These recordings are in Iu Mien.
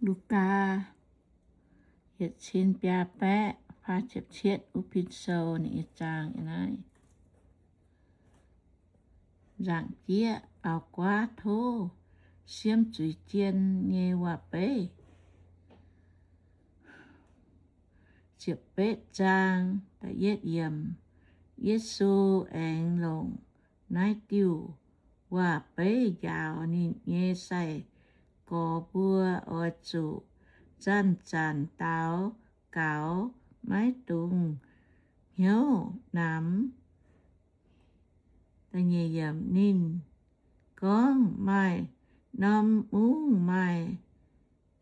Lugaa yietc cin biaa baeqv faah ziepc cietv wuov pin sou ninh nyei zaang naaiv. Nzaangc jieqv auv-guaav tov siemv zuiz jien nyei waac-beiv. Ziepc betv zaang, da'yietv yiemc. Yesu aengx longc naaiv diuh waac-beiv njaaux ninh nyei sai-gorx mbuo oix zuqc zanc-zanc daux gaux, maiv dungx hnyouv namx. Ninh gorngv, maaih norm mungv maaih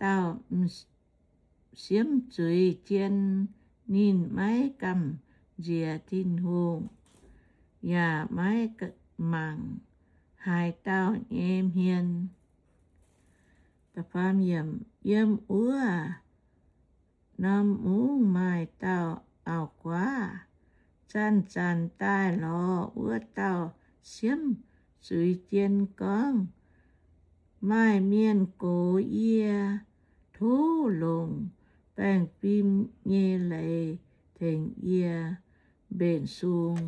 dauh m'siemv zuiz jien, ninh maiv gamh nziex Tin-Hungh, yaac maiv mangc haaix dauh nyei hmien. Yiem wuov norm mungv maaih dauh auv-guaav zanc-zanc daaih lorz wuov dauh siemv zuiz jien gorngv, maaih mienh gox yie, tov longc baengh fim nyei leiz tengx yie mbenc sung.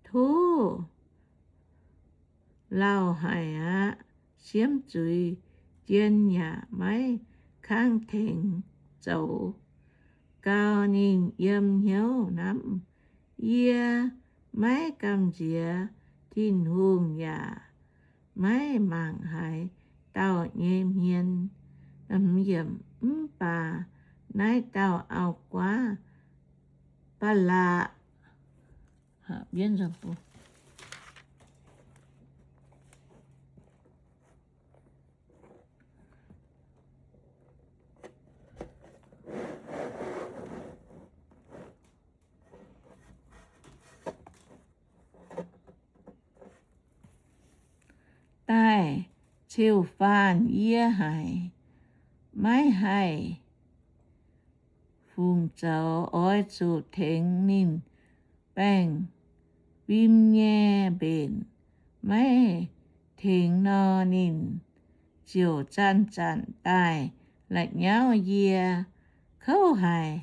Tov lauh haic aqv. Siemv zuiz jien yaac maiv kangv tengx zoux. Gau ninh yiem hnyouv namv, yie maiv gamh nziex Tin-Hungh yaac maiv mangc haaix dauh nyei hmien. Mv baac naaiv dauh auv-guaav, Balaam, daaih ceu-faanh yie haic, maiv haih fungc zoux. Oix zuqc tengx ninh baengh fim nyei mbenc. Maiv tengx nor, ninh ziouc zanc-zanc daaih la'nyauv yie kouv haic.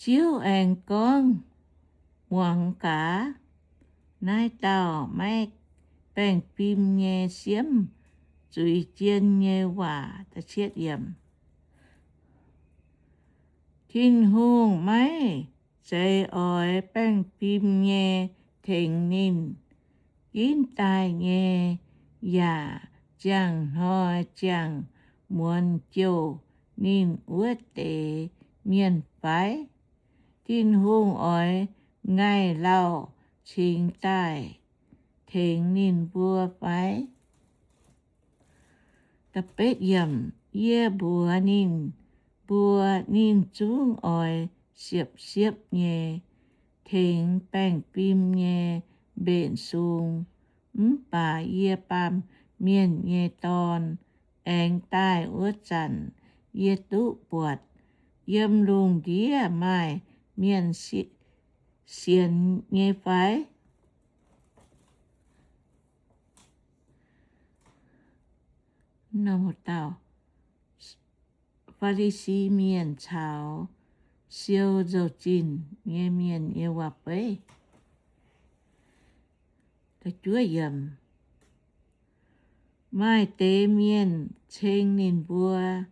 Ziouv aengx gorngv, muangx gaax, naaiv dauh maiv baengh fim nyei siemv zuiz jien nyei waac. Tin-Hungh maiv zeiz oix baengh fim nyei tengx ninh ginv daaih nyei, yaac ziangh hnoi ziangh muonz jouh ninh wuov deix mienh fai? Tin-Hungh oix ngaih lauh cingx daaih tengx ninh mbuo fai? Yie mbuox ninh mbuo, ninh zungv oix siepv-siepv nyei tengx baengh fim nyei mbenc sung. Mv baac yie, Baamh Mienh nyei Dorn, aengx daaih wuov zanc, yie duqv buatc yiem lungh ndiev maaih mienh sienx nyei fai? Faa^li^si Mienh caux Siou Nzou-Zinh Nyei Mienh Nyei Waac-Beiv. Maaih deix mienh ceng ninh mbuo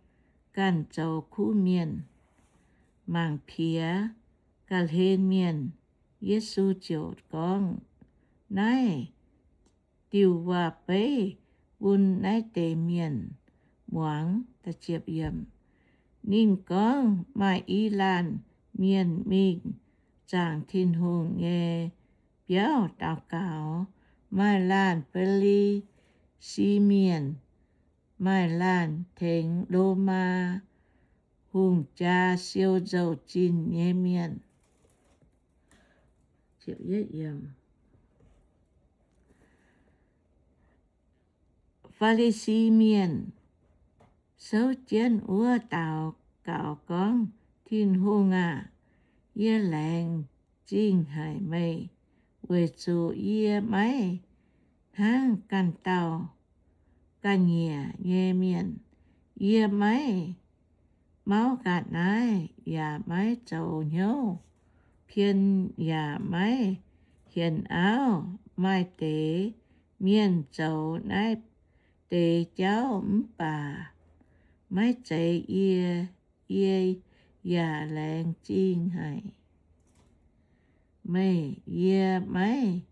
ganh zoux kuv mienh, mangc piex ga'hlen mienh. Yesu ziouc gorngv naaiv diuh waac-beiv bun naaiv deix mienh muangx. Ninh gorngv, maaih i laanh mienh mingh zaangc Tin-Hungh nyei biauv daux gaux. Maaih laanh Faa^li^si Mienh, maaih laanh tengx Lomaa Hungh jaa siou nzou-zinh nyei mienh. Faa^li^si Mienh souv jienv wuov daux gaux gorngv, Tin-Hungh aah! Yie laengz zingh haic meih, weic zuqc yie maiv hnangv ganh dauh ga'nyiec nyei mienh. Yie maiv mauv ga'naaiv yaac maiv zoux hnyouv, pien yaac maiv hienx auv. Maaih deix mienh zoux naaiv deix jauv mv baac maiv zeiz yie. Yie yaac laengz zingh haic meih, yie maiv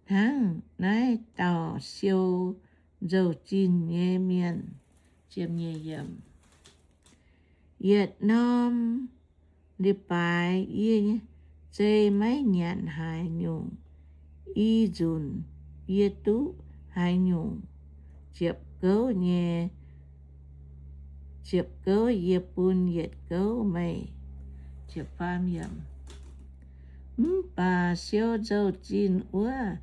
hnangv naaiv dauh siou nzou-zinh nyei mienh. Yietc norm leiz-baaix yie zei maiv nyanc haaix nyungc, i nzunc yie duqv haaix nyungc ziepc gouv nyei, ziepc gouv yie bun yietc gouv meih. Mv baac siou nzou-zinh wuov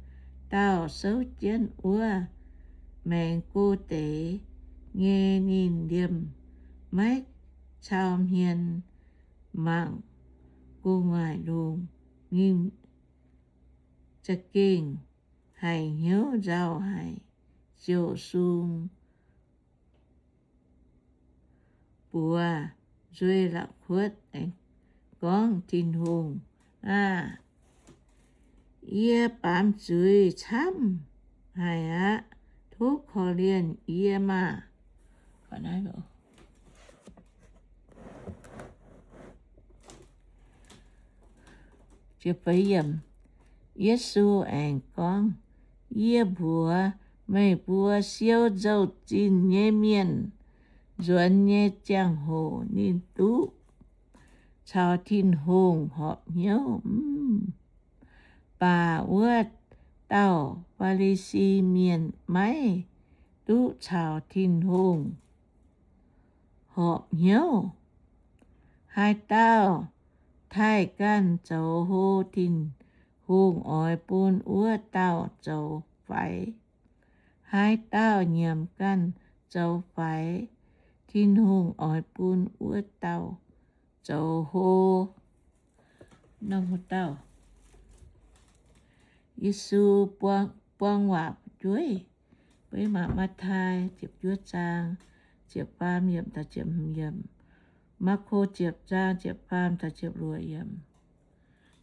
dauh souv jienv wuov maengx go deix nyei. Ninh liemh maiv cau hmien mangc gu'nguaaic lungh. Ninh za'gengh haiz hnyouv nzauh haic, ziouc sung buoz nzueiz la'kuotv aengx gorngv, Tin-Hungh aah! Yie baamz zuiz camv haic aqv. Tov korv-lienh yie maah! Yesu aengx gorngv, Yie mbuox meih mbuo, siou nzou-zinh nyei mienh nzuonx nyei ziangh hoc ninh duqv caux Tin-Hungh horpc hnyouv, mv baac wuov dauh Faa^li^si Mienh maiv duqv caux Tin-Hungh horpc hnyouv. Haaix dauh taaih ganh zoux hlo, Tin-Hungh oix bun wuov dauh zoux faix. Haaix dauh nyiemc ganh zoux faix, Tin-Hungh oix bun wuov dauh zoux hlo. Yesu buang waac fu'jueiv. Mbuo mangc Matv^tai ziepc juov zaang ziepc faam yiemc taux ziepc hmz yiemc, Maako ziepc zaang ziepc faam taux ziepc luoqc yiemc,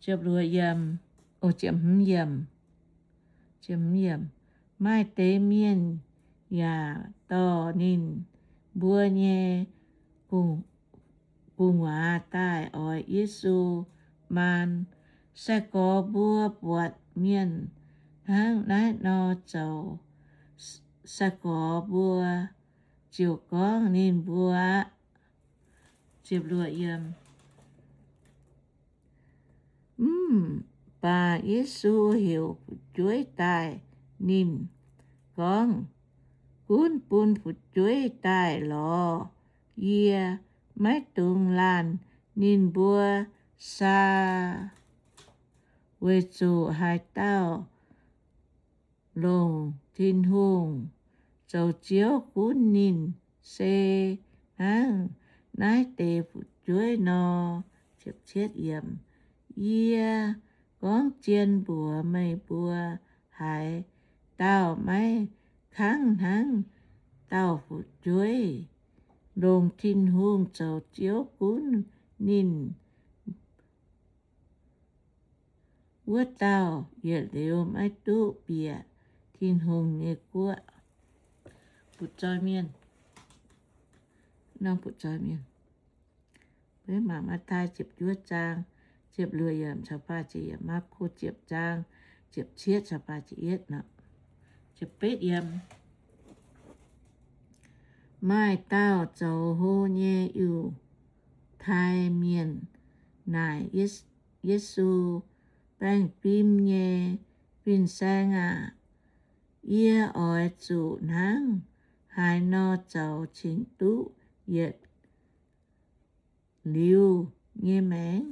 ziepc luoqc yiemc, o, ziepc hmz yiemc. Maaih deix mienh yaac dorh ninh mbuo nyei gu'nguaaz daaih oix Yesu maan. Sai-gorx mbuo buatc mienh hnangv naaiv nor zoux, sai-gorx mbuo ziouc gorngv ninh mbuo aqv. Mv baac Yesu heuc fu'jueiv daaih. Ninh gorngv, Gunv bun fu'jueiv daaih lorz yie. Maiv dungx laanh ninh mbuo saa, weic zuqc haaix dauh longc Tin-Hungh zoux Ziouv gunv ninh se hnangv naaiv deix fu'jueiv nor. Yie gorngv zien mbuox meih mbuo, haaix dauh maiv kangv hnangv dauh fu'jueiv longc Tin-Hungh zoux Ziouv gunv ninh, wuov dauh yietc liuz maiv duqv bieqc Tin-Hungh nyei guoqv. Butv-zoih mienh, norm butv-zoih mienh, mbuo mangc Matv^tai ziepc juov zaang ziepc luoqc yiemc caux faah ziepc yiemc, Maako ziepc zaang ziepc cietv caux faah ziepc yietv nor. Ziepc betv yiem. Maaih dauh zoux hlo nyei Yiutai Mienh naaic Yesu, Baengh fim nyei fin-saeng aah! Yie oix zuqc hnangv haaix nor zoux cingx duqv yietc liuz nyei maengc?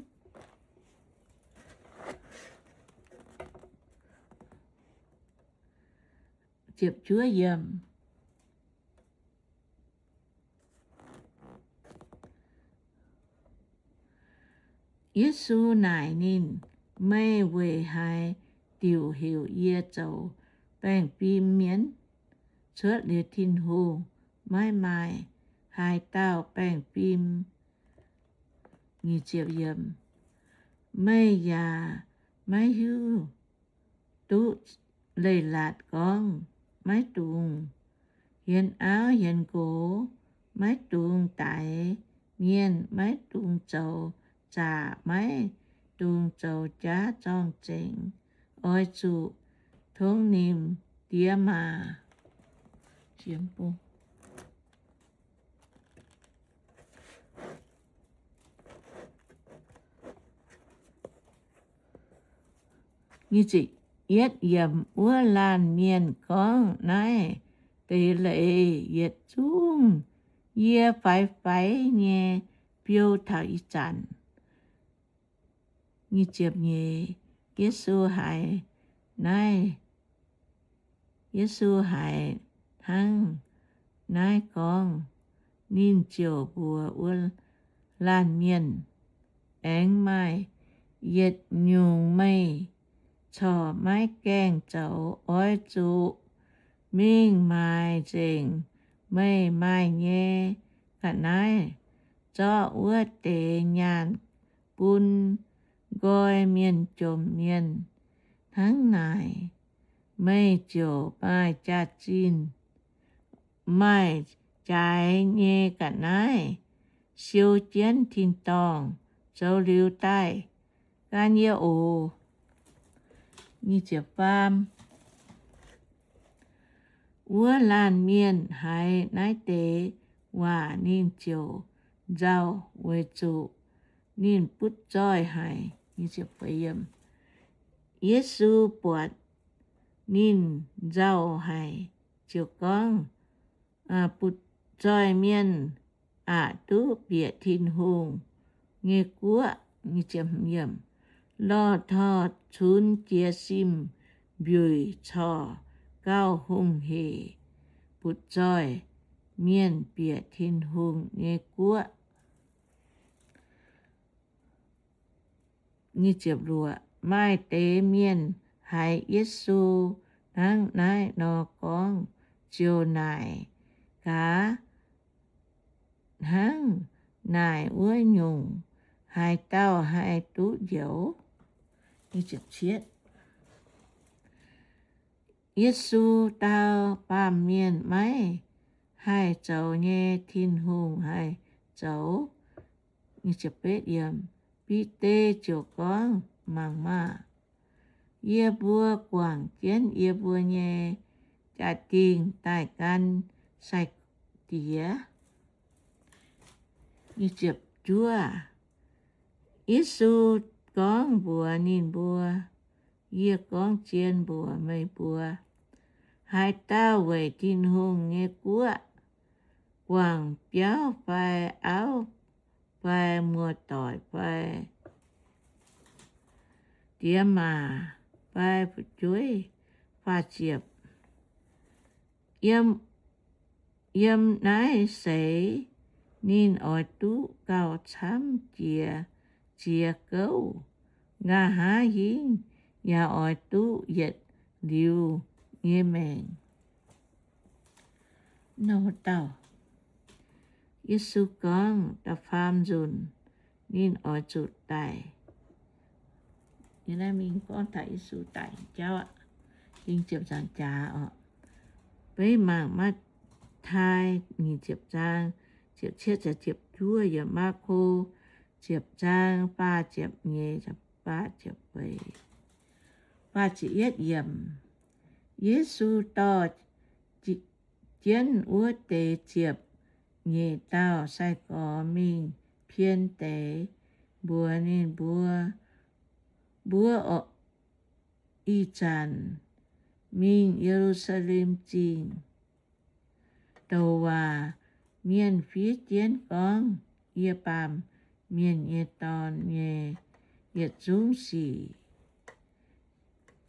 Ziepc juov yiem. Yesu naaic ninh, Meih weic haaix diuc heuc yie zoux baengh fim mienh? Cuotv liuz Tin-Hungh maiv maaih haaix dauh baengh fim. Meih yaac maiv hiuv duqv leiz-latc gorngv, Maiv dungx hienx auv hienx nqox, maiv dungx daix mienh, maiv dungx zoux zaqc, maiv dungx zoux jaav zorng-zengx. Oix zuqc tongx nimc diex maac. Yietv yiemc. Wuov laanh mienh gorngv naaiv deix leiz yietc zungv yie faix-faix nyei biou taux ih zanc. Yesu haiz naaiv, Yesu haiz hnangv naaiv gorngv, ninh ziouc mbuox wuov laanh mienh, Aengx maaih yietc nyungc meih corc maiv gaengh zoux. Oix zuqc mingh maaiz nzengc meih maaih nyei ga'naaiv, zorqv wuov deix nyaanh bun nqoi mienh jomc mienh. Hnangv naaic, meih ziouc maaih jaax-zinh, maaih jaaix nyei ga'naaiv siou jienv tin-dorngh. Zoux liuz daaih gan yie oc. Faam. Wuov laanh mienh haiz naaiv deix waac ninh ziouc nzauh, weic zuqc ninh butv zoih haic. Yesu buatc ninh nzauh haic, ziouc gorngv, Butv-zoih mienh aqc duqv bieqc Tin-Hungh nyei guoqv. Lorh torh cunx jiez sin-mbiuic corc gauh hungh hec. Butv-zoih mienh bieqc Tin-Hungh nyei guoqv. Maaih deix mienh haiz Yesu hnangv naaiv nor gorngv, ziouc naaic gaax, Hnangv naaic wuov nyungc, haaix dauh haih duqv njoux? Yesu dau, Baamh mienh maiv haih zoux nyei, Tin-Hungh haih zoux. Bide ziouc gorngv, Mangc maah! Yie mbuo guangc jienv yie mbuo nyei jaa-dingh daaih gan sai-diex. Yesu gorngv mbuox ninh mbuo, Yie gorngv zien mbuox meih mbuo, haaix dauh weic Tin-Hungh nyei guoqv guangc biauv fai auv fai muoz-doic fai diex maac fai fu'jueiv, faah ziepc, yiem naaiv seix ninh oix duqv gauh camv jiex ziex gouv nqa'haav hingv, yaac oix duqv yietc liuz nyei maengc. Yesu gorngv da'faam nzunc ninh oix zuqc daic. Yie naaiv mingh gorngv taux Yesu daic jauv aqv. Beiv mangc Matv^tai nyic ziepc zaang ziepc cietv, ziepc juov, yaac Maako ziepc zaang faah ziepc nyeic, faah ziepc feix, faah ziepc yietv yiemc. Yesu dorh jienv wuov deix ziepc nyeic dauh sai-gorx mingh pien deix, mbuox ninh mbuo, Mbuo ih zanc mingh Ye^lu^saa^lem Zingh. Douc waac mienh fiev jienv gorngv, Yie, Baamh Mienh nyei Dorn, nyei yietc zungv sic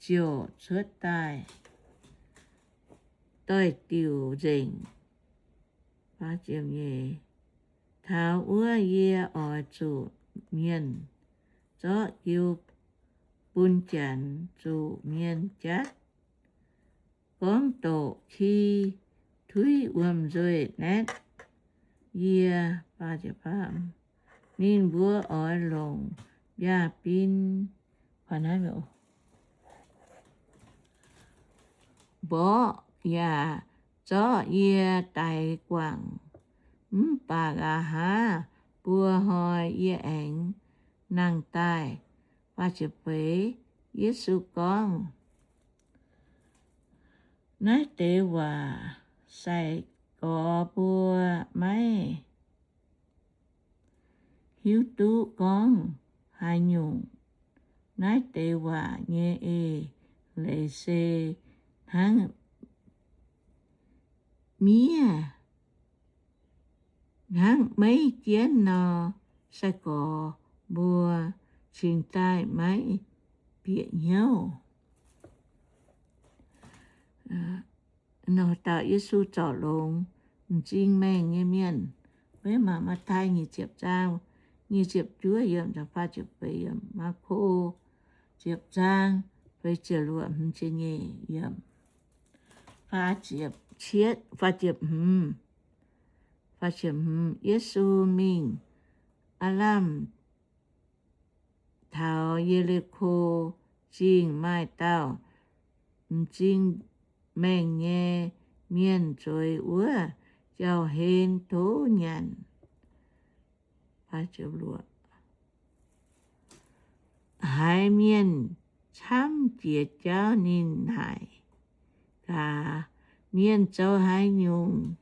ziouc cuotv daaih doix-diuc nzengc. Taux wuov yie oix zuqc mienh zorqv jiu bun Janx zuqc mienh jatv, gorngv doqc ki tuiv wuom-nzuih naetv yie. Ninh mbuo oix longc mbiaa bin mborqv yaac zorqv yie daix guangc. Mv baac nqa'haav buo hnoi yie aengx nangh daaih. Yesu gorngv, Naaiv deix waac sai-gorx mbuo maiv hiuv duqv gorngv haaix nyungc. Naaiv deix waac nyei eix leiz se hnangv miev, hnangv meiv jienv nor, sai-gorx mbuo cingx daaih maiv bieqc hnyouv. Nor dauh Yesu zorc longx m'zing maengh nyei mienh. Mbuo mangc Matv^tai nyic ziepc zaang, nyic ziepc juov yiemc, faah ziepc feix yiemc, Maako ziepc zaang feix ziepc luoqc, hmz ziepc nyeic yiemc, faah ziepc cietv, faah ziepc hmz, faah ziepc hmz. Yesu mingh aav lamh taux Ye^li^ko Zingh. Maaih dauh m'zing maengh nyei mienh zueiz wuov jauv-hlen tov nyanc. Haiz mienh camv jiex jauv ninh naaic gaax, Mienh zoux haaix nyungc?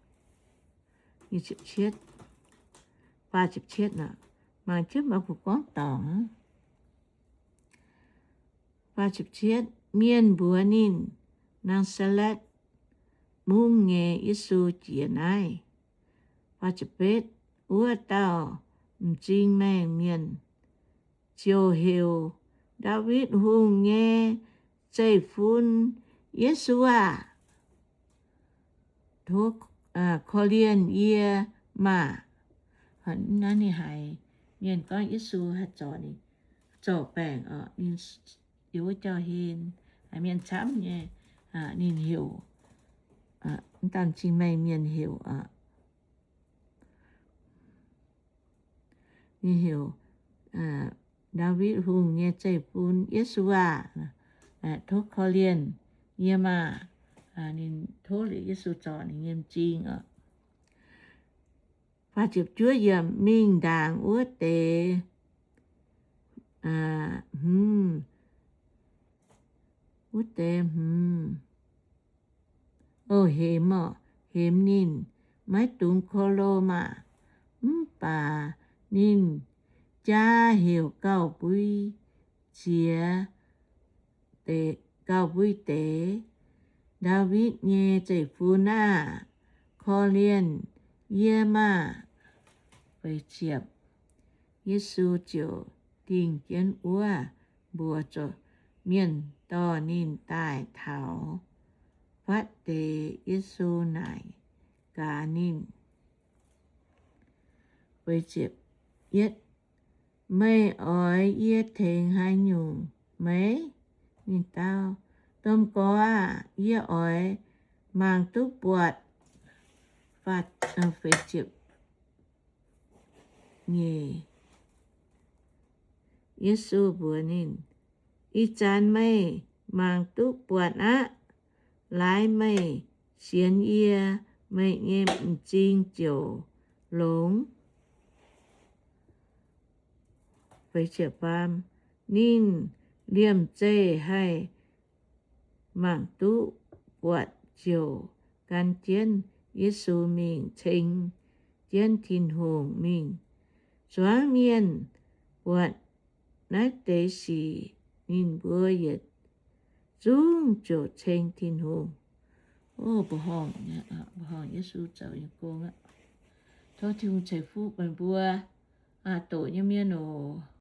Mangc jienv mv baac gorngv dorngc. Mienh mbuox ninh, Naa^saa^letv Mungv nyei Yesu jiex naaiv. Wuov dauh m'zing maengh mienh ziouc heuc, Ndaawitv Hungh nyei zeiv-fun, Yesu aah! Tov korv-lienh yie maah! Naaiv ninh haiz mienh gorngv Yesu haih zorc, zorc baengc oc, ninh yiem wuov jauv-hlen, haiz mienh camv nyei, ninh heuc, m'zing maengh mienh heuc, ninh heuc, Ndaawitv Hungh nyei zeiv-fun, Yesu aah! Tov korv-lienh yie maah! Ninh tov liuz Yesu zorc ninh nyei m'zing oc. Mingh ndaangc wuov deix, hmz, wuov deix hmz, o, hemx oc, hemx ninh, maiv dungx korv-lo maah! Mv baac ninh jaa heuc gauh mbui ziex, gauh mbui deix, Ndaawitv nyei zeiv-fun aah! Korv-lienh yie maah! Yesu ziouc dingh jienv wuov mbuox mienh dorh ninh daaih taux fatv deix. Yesu naaic gaax ninh, Meih oix yie tengx haaix nyungc meih? Ninh dau, Domh Gorx aah! Yie oix mangc duqv buatc. Yesu mbuox ninh, Ih zanc meih mangc duqv buatc aqv. Laaix meih sienx yie, meih nyei m'zing ziouc longx. Ninh liemh zeih haih mangc duqv buatc ziouc gan jienv Yesu mingh ceng jienv Tin-Hungh mingh. Zuangx mienh buatc naaiv deix sic, ninh mbuo yietc zungv ziouc ceng Tin-Hungh. Mbuoqc horngh Yesu zoux nyei gong aqv. Tov Tin-Hungh ceix fuqv meih mbuo, doqc nyei mienh oc.